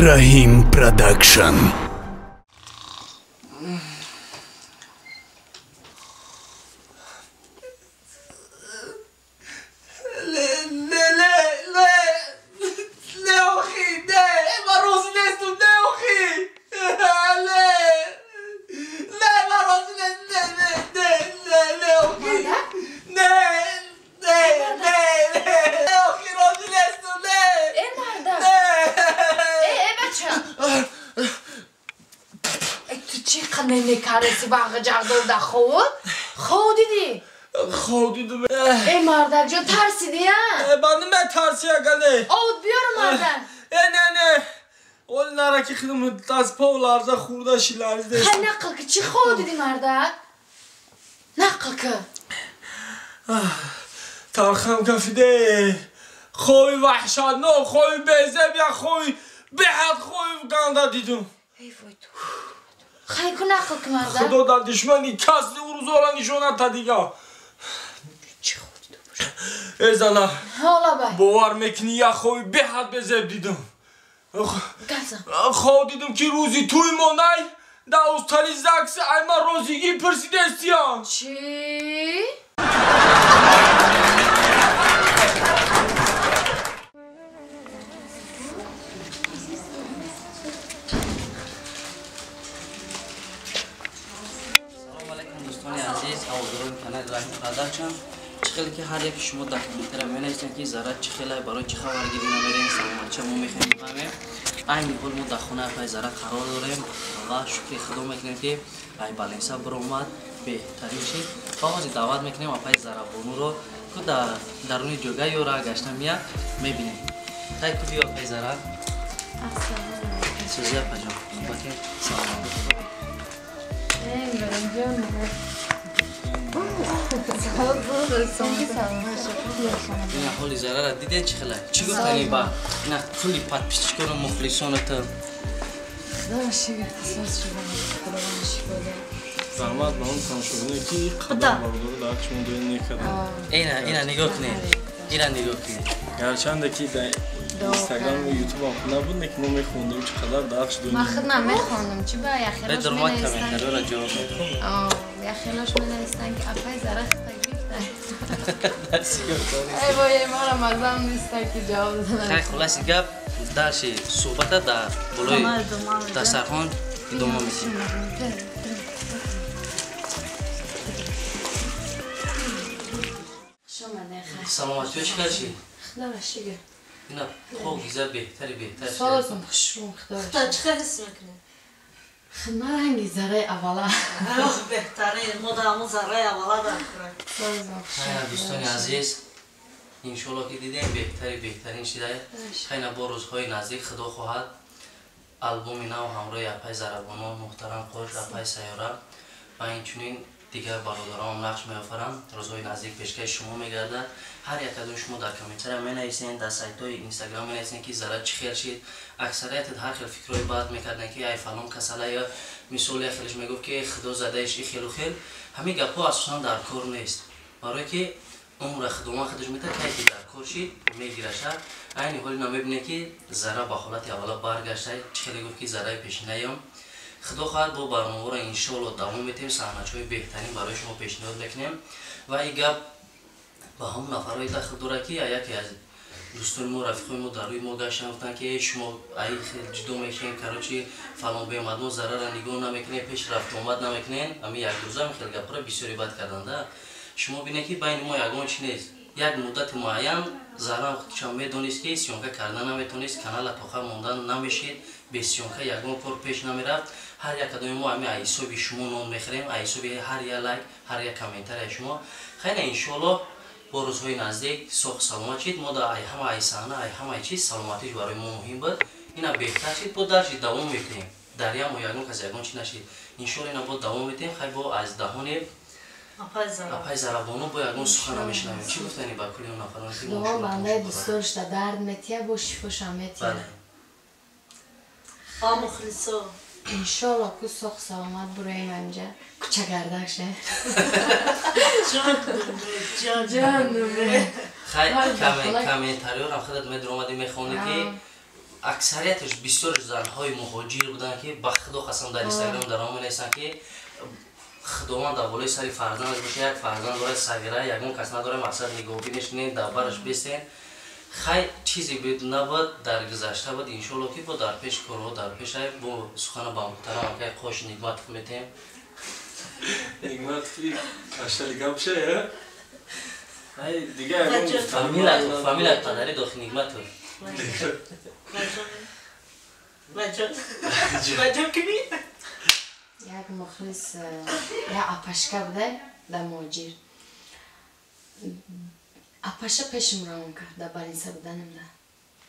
Раҳим Продакшн. Хов дидӣ? Хов дидум. Э мардак ҷон, тарсидӣ, а? Ба нима тарси ягане? Овуд биёрам, мардак. Э не не. Ол нараки хидм аз пов ларза хурда ши ларзида. Хай нақл ки, чӣ хов дидӣ, мардак? Нақл ки. Талхам кафиде. Хови ваҳшатнок, хови безеб, як хови беҳад хови ганда дидум. Эй вой ту. Хай ку нақл ки, мардак. Худо дар душмани кас урӯзора нишонад та дига. Чӣ хов дида бошад? Э зана. Ҳола бай. Бовар мекунӣ, як хови беҳад безеб дидум. Газам. Хов дидум ки рӯзи тӯй монай дар устали ЗАГС ай ман розигӣ пурсидестиям. Чӣ? Канали Раҳим Продакшн. Чӣ хеле ки ҳар яки шумо дар комментария менависед ки зара чӣ хеле барои чӣ хабаргирӣ намерем, саломатча мо мехоҳем бифаҳмем. Айни ҳол мо дар хонаи апаи Зара қарор дорем ва шукри худо мекунем ки ай баленса биромад, беҳтарин шид. Ва ҳозир даъват мекунем апаи Зарабонуро, ку дар даруни ҷойга ёра гашта мия мебинем. Тай ку биё апаи Зара. Сӯзи апаҷон, хубаке, саломат. Ина ҳоли зарара дидед чӣ хела? Чӣ гуфтанӣ ба ина кулли подписчикону мухлисонато? Заҳмат ба он тамошобине ки қадар бародаро дар шумо дуё некарданд. Ина ина нигоҳ кунед. Ина нигоҳ кунед. Гарчанде ки дар Инстаграм ва Ютуб ҳам набуд, лекин мо мехондем чӣ қадар дар ҳақш дуё. Ман худ намехондам, чӣ ба яхелош менависанд. Комментариёро ҷавоб мехондам. Яхелош менависанд ки апаи Зара хата гирифта. Эй вой, мара мазам неста ки ҷавоб додам. Хай, хулоси гап, дарши суҳбата дар болои дастархон идома медиҳем. Саломатиё чӣ кар шид? Худоро шукр. Ина покиза беҳтари беҳтар шид. Созум хушрӯм, худоро шукр. Чӣ хел ҳис мекунед? Хидмат ранги зараи аввала. Беҳтарин, мо дар ҳамон зараи аввала дар кунем. Дӯстони азиз, иншоалло ки дидем беҳтари беҳтарин шида. Хайна бо рӯзҳои наздик худо хоҳад албоми нав ҳамроҳи апаи Зарабоно муҳтарам Қош, апаи Сайёра ва инчунин дигар бародарон нақш меофаранд. Рӯзҳои наздик пешкаши шумо мегардад. Ҳар як аз шумо дар комментария менависед, дар сайтҳои Инстаграм менависед ки зара чӣ хел шид. Аксарияти ҳар хел фикрҳои бад мекарданд ки ай фалон касала ё мисол як хелеш мегуфт ки худо задаиш и хелу хел. Ҳамин гапҳо асосан дар кор нест, барое ки умра худованд худаш метавад, кай ки дар кор шид мегираша. Айни ҳоли намебинед ки зара ба ҳолати аввала баргашта. Чӣ хеле гуфт ки зараи пешинаям. Худо хоҳад бо барномаҳоро иншоалло давом метиҳем, саҳначаҳои беҳтарин барои шумо пешниҳод мекунем. Ва ин гап ба ҳамон нафарҳое дахл дорад ки яке аз дӯстони мо, рафиқои мо дар рӯи мо гаштан, гуфтанд ки шумо ай хел ҷудо мешем, короче фалон бемад, мо зарара нигоҳ намекунем, пеш рафтуомад намекунем. Ҳамин як рӯза ҳамин хел гапҳоро бисёре бад карданда. Шумо бинед ки байни мо ягон чи нест. Як муддати муайян зара чам медонист ки съёмка кардан наметонист, канала тоха мондан намешид, бе съёмка ягон кор пеш намерафт. Ҳар як кадоми мо ҳамин ҳисоби шумо нон мехӯрем, ҳисоби ҳар як лайк, ҳар як комментарияи шумо. Хайна иншоалло бо рӯзҳои наздик соҳ саломат шид. Мо дар ҳама ай саҳна, ай ҳамаи чиз саломатиш барои мо муҳим буд. Ина беҳтар шид, бо дарши давом мекунем. Дар як моҳ ягон кас ягон чи нашид. Иншоалло ина бо давом метиҳем. Хай бо аз даҳони апаи Зарабону бо ягон сухан намешунавем. Чӣ гуфтани ба кулли он нафароне ки Худо бандаи дӯстдошта дард метия, бо шифошам метия. Бале. Ба мухлисо. Иншоалло ку соҳ саломат буроем анҷа. Кучагардак ше. Ҷон Ҷон. Хай комментариёрам худат медуромадӣ мехонӣ ки Аксарияташ бисёраш занҳои муҳоҷир буданд, ки ба Худо қасам дар Инстаграм даром менависанд, ки Худованд дар болои сари фарзандаш боша, як фарзанд дорад сағира, ягон кас надорад, мақсад нигоҳбиниш не, дар бараш бесен. Хай, чизе буд набуд, дар гузашта буд. Иншоалло, ки бо дар пеш корҳо дар пеш ай. Бо сухана ба муҳтарам акай Қош Нигматов метем. Нигматов каштали гап ша, ай дига. Фамилия падари дохи Нигматов. Ваҷон кими? Як мухлис, як апашка буда дар муҳоҷир. Апаша пешим равон кард, дар больница буданим, да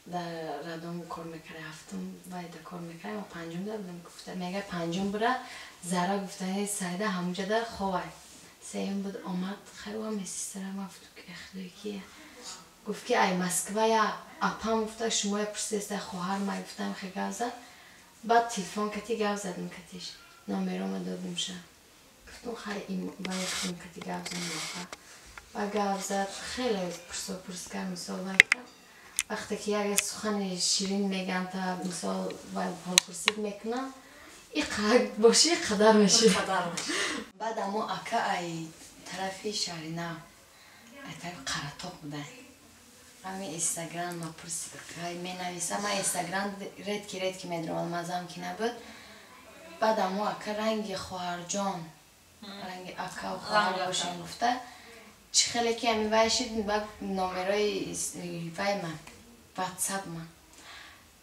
дар радом кор мекард, ҳафтум вай да кор мекард, ма панҷум да будам. Гуфта мега, панҷум бура Зара гуфтани Сайда ҳамуҷада ховай. Сеюм буд, омад, хайва медсестра. Ма гуфтам, ки худои, кия? Гуфт, ки ай Москва я апам гуфта, шумоя пурсидаста, хоҳар май гуфтам. Хе гап зад, баъд телефон кати гап задам, катиш номерома додимша. Гуфтам, хай, вай худам кати гап задам. Ба гап зад, хеле пурсо пурс кард, мисол вай кард. Вақте ки як сухани ширин меган, та мисол вай ҳолпурсид мекунам, боши қадар меши. Баъд амо ака ай тарафи шаҳри нав, ай тарафи Қаратоқ буда. Ҳамин Инстаграм ма пурсид, менависам. Ман Инстаграм редко редко медаромадам, мазам ки набуд. Баъд амо ака ранги хоҳарҷон, ранги акау хоҳар бошем гуфта, чӣ хеле ки ҳами вай шид, ба номерои вай ма, Ватсап ма,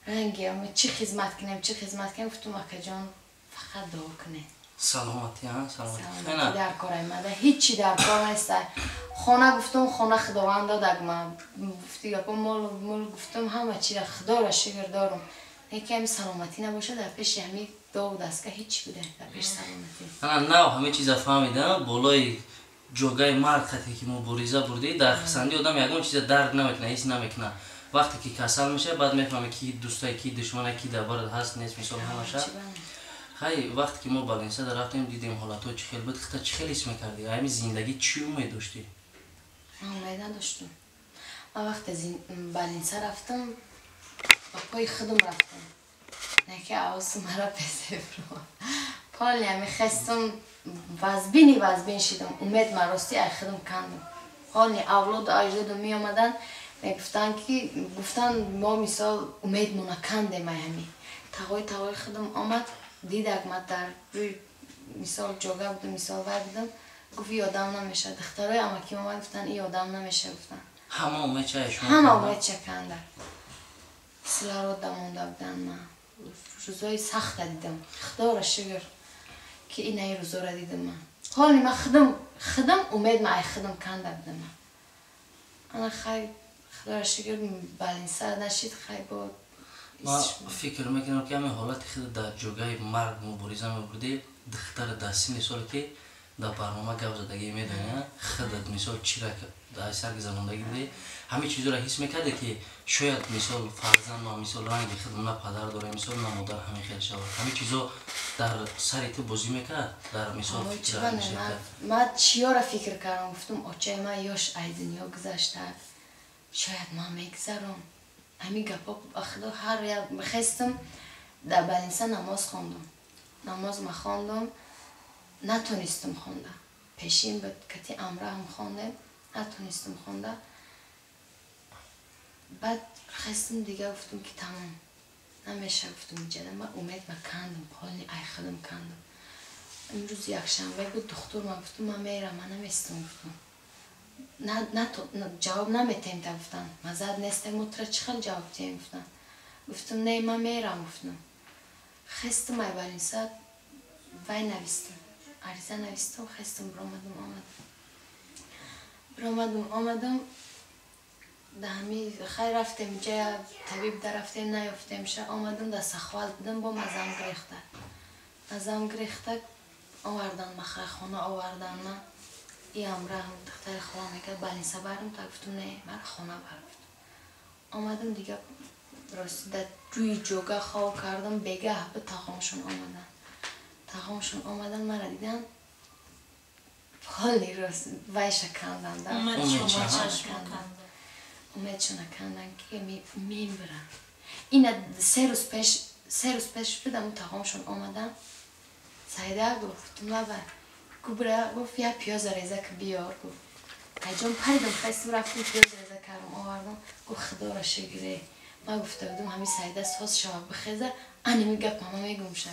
ранги чӣ хизмат кунем, чӣ хизмат кунем? Гуфтум, акаҷон, фақат дуо кунед. Саломатӣ. Саломатӣ дар кор аймада, ҳичи дар кор неста. Хона гуфтум, хона Худованд додак ма. Гуфти гапо, мол мул гуфтум, ҳама чира Худоро шукр дорум. Яке ҳами саломатӣ набошад, дар пеши ҳами дову дастга ҳичи буде, дар пеши саломатӣ. Ана нав ҳама чиза фаҳмидам, болои ҷогаи марг хате ки мубориза бурдӣ. Дар хисандӣ одам ягон чиза дарк намекунад, ҳис намекунад. Вақте ки касал мешавад, баъд мефаҳме, ки дӯстае, ки душмане, ки дар барат ҳаст, нест, мисол ҳамаша. Хай, вақте ки мо больница рафтем, дидем ҳолатҳо чӣ хел буд. Хита чӣ хел ҳис мекардӣ? Ҳами зиндагӣ чӣ умед доштӣ? Ман умед надоштум. Ман вақте больница рафтам, ба пои худам рафтам, не ки авоси мара песефро поли. Ҳами хестум, вазбини вазбин шидам, умед ма ростӣ ай худам кандам. Ҳоли авлоду аҷдоду меомаданд, мегуфтанд, ки гуфтанд, мо мисол умедмона кандем. Ай ҳами тағои худам омад, дидак, ма дар рӯи мисол ҷога будам, мисол вай будам, гуфт, и одам намешавад. Духтарои амаким омад, гуфтанд, и одам намешавад, гуфтанд. Ҳама умед ча шумо? Ҳама умед ча канда. Кислород да монда буданд. Ма рӯзои сахта дидам, Худоро шукр, ки инаи рӯзора дидам. Ман ҳоли ма худам умед ма ай худам канда будам. Ма ана хай, Худоро шукр, больница нашид, хай бо. Ман фикр мекунам, ки ҳамин ҳолати худ дар ҷогаи марг мубориза мебурдӣ, духтари дар синни соле ки дар барнома гап задагӣ медонӣ, худат мисол чира дар сар гузарондагӣ будӣ, ҳамин чизоро ҳис мекарде, ки шояд мисол фарзанд ма мисол ранги худам на падар дора, мисол на модар, ҳамин хел шавад. Ҳамин чизо дар сари ту бозӣ мекард, дар мисол? Ман чиёра фикр кардам? Гуфтум, очаи ман ёш ай дунё гузашта, шояд ман мегузарам. Ҳамин гапҳо, ба Худо, ҳар як хестам, дар больница намоз хондум. Намоз ма хондум, натонистум хонда. Пешин буд, кати амраҳам хондем, натонистум хонда. Баъд хестам, дига гуфтум, ки тамом намеша. Гуфтум, иҷада ма умед ма кандам, ҳоли ай худам кандам. Имрӯз якшанбе буд, духтур ма гуфтум, ман мерам, ман наместам. Гуфтум, ҷавоб наметем та, гуфтан, мазад нестем, утра чӣ хел ҷавоб диҳем, гуфтан. Гуфтум, не, ман мерам, гуфтум. Хестам, ай больница вай навистам, ариза навистам, хестам, биромадам, омадам, биромадам, омадам. Да ҳами хай рафтем, ҷая табиб да рафтем, наёфтем ша. Омадам, да Сахвал будам, бо мазам гирехта, мазам гирехта, овардан ма, хай хона овардан ма. И ҳамраҳам духтари хола мекард, больница барам та, гуфтум, не, мара хона бар, гуфтум. Омадам, дига рости дар рӯи ҷога хоб кардам. Бегаҳ бу тағомшон омадан, тағомшон омадан, мара дидан, ҳоли рост вайша кандан, умедшона кандан, ки мембирам. Ина 3 рӯз пеш будам, тағомшон омадам. Саида гуфтум лаба губра, гуфт, я пиёза реза ки биёр, гуфт. Айҷон паридам, хестам, рафтам, пиёз реза кардам, овардам. Гуфт, худоро шукре, ма гуфта будам, ҳами Саида соз шава, бихеза, аними гап мама мегумша.